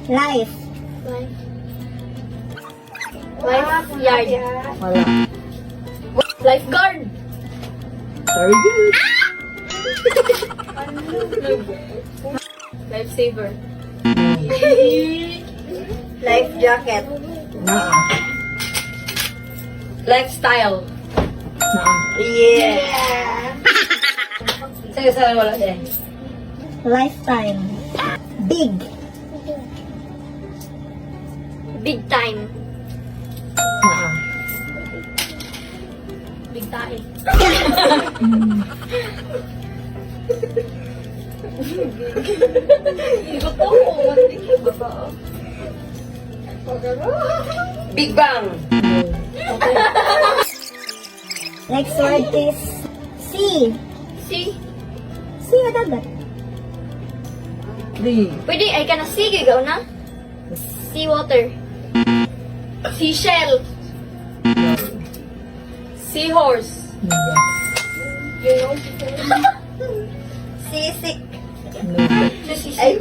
Life. Life. Life yard. Wala. Lifeguard. Very good. Lifesaver. Life jacket. Naa. Lifestyle. Naa. Yeah. Sige, sa wala siya. Lifetime. Big. Big time. Naa. Big time. Big Bang. Next word is C. C. C na dagat. Three. Pwede, ay ka na sea, gigaw na. Sea water. Seashell. Seahorse. Yes. You know? Sisik. No. Ay.